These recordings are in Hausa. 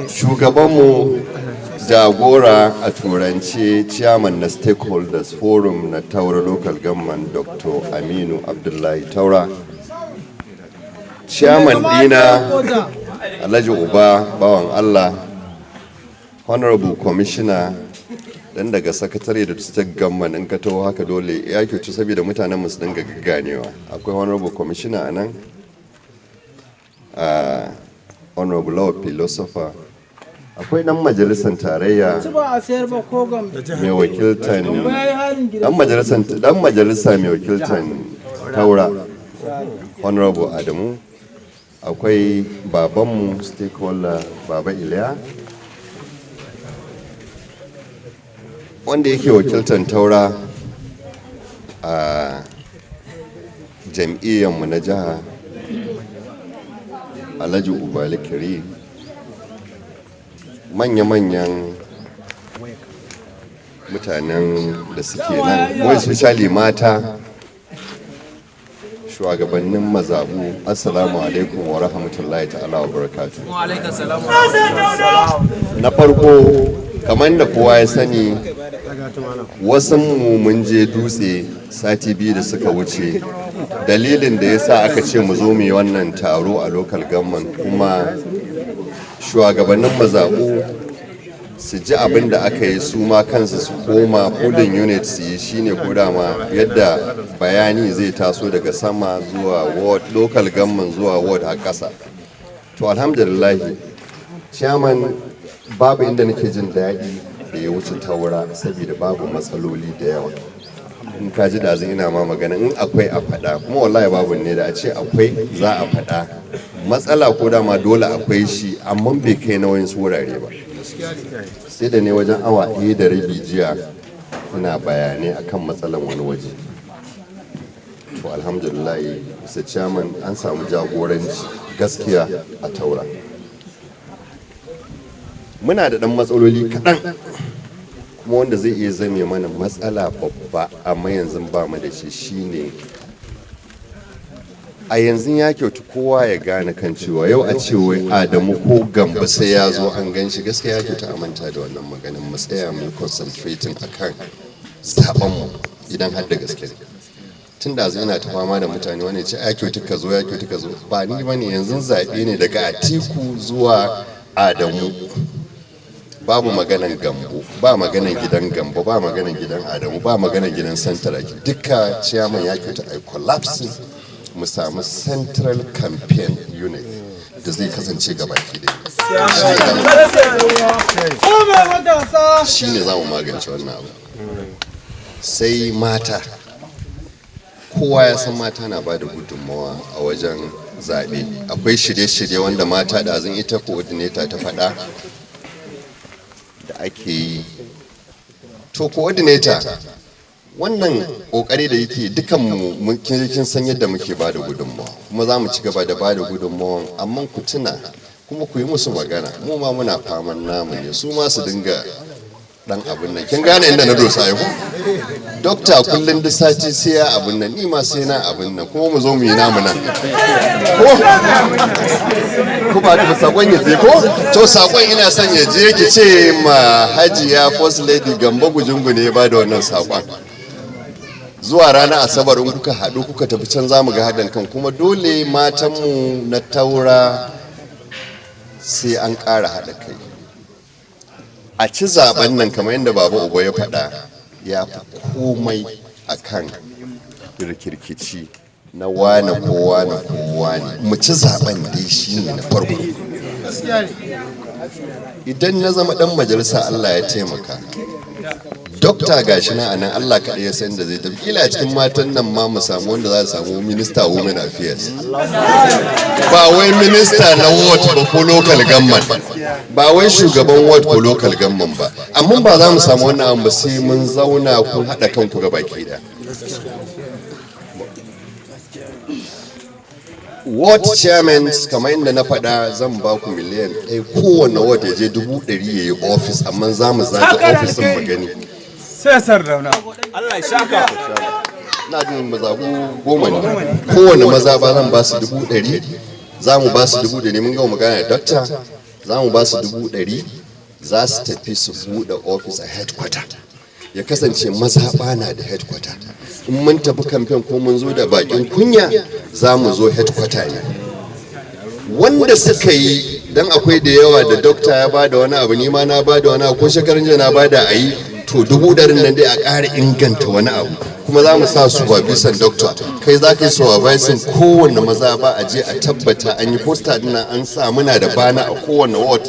Shugabanmu, jagora, a turance chairman na Stakeholders Forum na Taura Local Government, Dr. Aminu Abdullahi Taura, chairman dina Alhaji Uba Bawan Allah, Honorable Commissioner dan daga Secretary da State Government, in ka taho haka dole ya kyautu saboda mutanen mu su dinga ganewa. Akwai Honorable Commissioner a nan, Honorable Law Philosopher, akwai dan majalisar tarayya mai wakiltan, dan majalisa mai wakiltan Taura, Honorable Adamu, akwai babanmu stakeholder Baba Iliya wanda yake wakiltan Taura a jam'iyyarmu na jiha, Alhaji Ubali Kiri, manya-manyan mutanen da suke nan, more especially mata, shugabannin mazabu, assalamu alaikum wa rahmatullahi ta'ala wa barakatu. Na farko, kamar da kowa ya sani, wasu mu mun je Dutse sati 2 da suka wuce. Dalilin da ya sa aka ce mu zo mu yi wannan taro a local government, kuma shugabannin mazaɓu su ji abin da aka yi, su ma kansu su koma polling unit su yi, shine ko dama yadda bayani zai taso daga sama zuwa ward, local government zuwa ward a ƙasa. To, alhamdulillah, chairman, babu inda nake jin daɗi da ya wuce Taura, saboda babu matsaloli da yawa. In ka ji da ina ma magana, in akwai a faɗa, kuma wallahi babu ne. Da a ce akwai za a faɗa. Matsala ko dama dole akwai shi, amma bai kai na wayansu wurare ba. Sai da ne wajen awa 1.5 jiya ina bayanai akan matsalan wani waje. To, alhamdulillah, Mr. Chairman, an samu jagoranci gaskiya a Taura. Muna da ɗan matsaloli kaɗan kuma wanda zai iya zame mana matsala babba, amma yanzu ba mu da shi. Shine a yanzu ya kyautu kowa ya gane kan cewa yau a ce wai Adamu ko Gamba sai ya zo an gan shi, gaskiya ya kyautu a manta da wannan maganin. Mu tsaya mu concentrating akan zaben mu idan har da gaske ne. Tun da ina ta fama da mutane, wani ce ya kyautu ka zo, ya kyautu ka zo, ba ni bane. Yanzu zaɓe ne daga Atiku zuwa Adamu. Babu maganan Gambo, ba maganan gidan Gambo, ba maganan gidan Adamu, ba maganan gidan Santaraki. Duka, ciyaman, ya kyauta a collapsing mu samu central campaign unit da zai kasance gabaki da shi ne za mu magance wannan abu. Sai mata. Kowa ya san mata na ba da gudunmawa a wajen zaɓe. Akwai shirye-shirye wanda mata, da azin ita coordinator ta faɗa, da ake yi. To, coordinator, wannan kokari da yake, dukan mu kin san yadda muke ba da gudunmawa, kuma za mu ci gaba da ba da gudunmawa. Amma ku tuna kuma ku yi musu magana, mu ma muna faman namu ne, su ma su dinga dan abin nan. Kin gane inda na dosa yau? Dokta kullum duk sati sai ya abin nan, ni ma sai na abin nan, kuma mu zo mu yi namu nan. Ko ba ta sakon ya je ko? To, sakon ina son ya je, ki ce ma Hajiya First Lady Gambo Gujungu ne ya bada wannan sakon. Zuwa ranar Asabar in kuka haɗu kuka tafi can, za mu ga haɗin kan. Kuma dole matanmu na Taura sai an ƙara haɗa kai a ci zaben nan. Kamar yadda Baba Uba ya faɗa, ya fi komai akan rikirkici na wane ko wane ko wane. Mu ci zaben dai shine na farko. Idan na zama dan majalisa, Allah ya taimaka, dokta gashi na anan, Allah kaɗai ya san da zai tafi. Kila a cikin matan nan ma mu samu wanda za su samu Minister Women Affairs, ba wai minista na ward ba ko local government, ba wai shugaban ward ko local government ba. Amma ba za mu samu wannan abu ba sai mun zauna kun haɗa kanku ga baki ɗaya. Ward chairman, kamar inda na faɗa, zan ba ku miliyan 1, kowane ward ya je 100,000 ya yi ofis, amma za mu zaga ofis mu gani. Sai Sardauna. Allah ya saka. Ina jin mazaɓu 10 ne. Kowane mazaɓa zan ba su 100,000, za mu ba su 100,000. Mun gama magana da doctor. Za mu ba su 100,000, za su tafi su buɗe ofis a headquarter. Ya kasance mazaɓa na da headquarter. In mun tafi kamfen ko mun zo da bakin kunya, za mu zo headquarter ne. Wanda suka yi dan akwai da yawa da dokta ya ba da wani abu, ni ma na ba da wani abu, ko shekarun jiya na ba da a yi. To, 100,000 nan dai a ƙara inganta wani abu. Kuma za mu sa supervision doctor, kai za ka yi supervising kowanne maza ba, a je a tabbata an yi poster din nan, an sa muna da banner a kowanne ward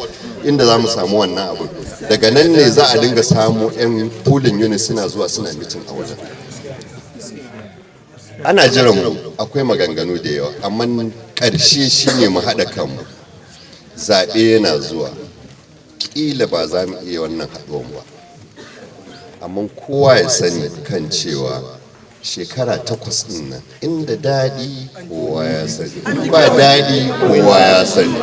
inda za mu samu wannan abu. Daga nan ne za a dinga samu 'yan polling unit suna zuwa suna meeting a wajen. Ana jiran mu. Akwai maganganu da yawa, amma ƙarshe shine mu haɗa kanmu. Zaɓe yana zuwa, ƙila ba za mu iya wannan haɗuwan ba, amma kowa ya sani kan cewa shekara 8 ɗin nan, inda daɗi kowa ya sani, in ba daɗi kowa ya sani.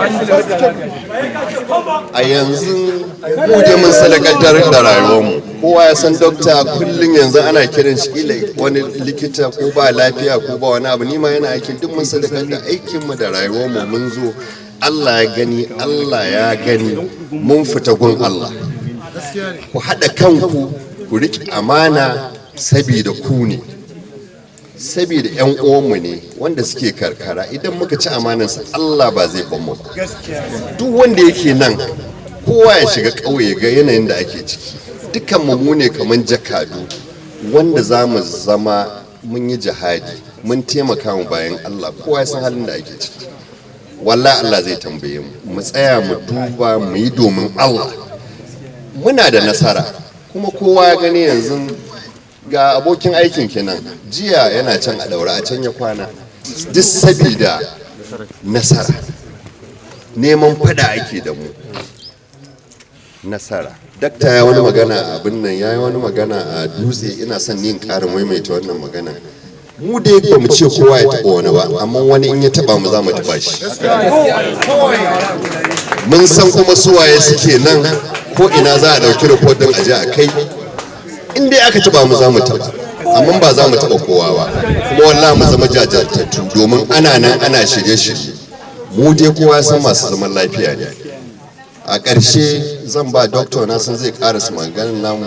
A yanzu mu dai mun sadakatar da rayuwarmu. Kowa ya san dokta kullum yanzu ana kiran shi, kila wani likita ko ba lafiya ko ba wani abu, nima yana aikin. Duk mun sadakar da aikinmu da rayuwarmu mun zo. Allah ya gani, Allah ya gani, mun fita gun Allah. Ku haɗa kanku, ku riƙe amana, sabida ku ne, sabida 'yan uwanmu ne wanda suke karkara. Idan muka ci amanansa, Allah ba zai ban mu ba. Duk wanda yake nan, kowa ya shiga ƙauye ga yanayin da ake ciki. Dukkan mu ne kamar jakadu wanda za mu zama mun yi jihadi, mun taimaka mu bayan Allah. Kowa ya san halin da ake ciki. Wallahi Allah zai tambaye mu. Mu tsaya mu duba, mu yi domin Allah. Muna da nasara, kuma kowa ya gani. Yanzu ga abokin aikin kenan, jiya yana can a daura, a can ya kwana, duk sabida nasara. Neman fada ake da mu. Nasara. Dakta ya wani magana a abin nan, ya yi wani magana a Dutse. Ina son yin ƙarin maimaita wannan magana. Mu dai ba mu ce kowa ya taɓa wani ba, amma wani in ya taɓa mu, za mu taɓa shi. Mun san kuma suwaye suke nan. Ko ina za a ɗauki report ɗin aje a kai. In dai aka taɓa mu, za mu taɓa, amma ba za mu taɓa kowa ba. Kuma wallahi mu zama jajirtattu, domin ana nan ana shirye-shirye. Mu dai kowa san masu zaman lafiya ne. A ƙarshe zan ba doctor, na san zai ƙarasa maganin namu.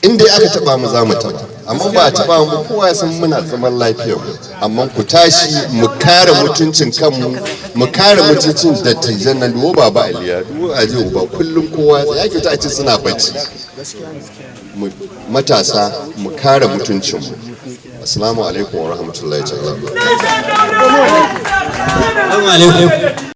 In dai aka taɓa mu, za mu taɓa, amma ba a taɓa mu. Kowa ya san muna zaman lafiya, amma ku tashi mu kare mutuncin kanmu, mu kare mutuncin dattijan nan. Duwo Baba Aliya, duwo Aje Uba, kullum kowa ya kyauta a ce suna bacci. Matasa, mu kare mutuncinmu. Assalamu alaikum wa rahmatullahi ta'ala. Assalamu alaikum.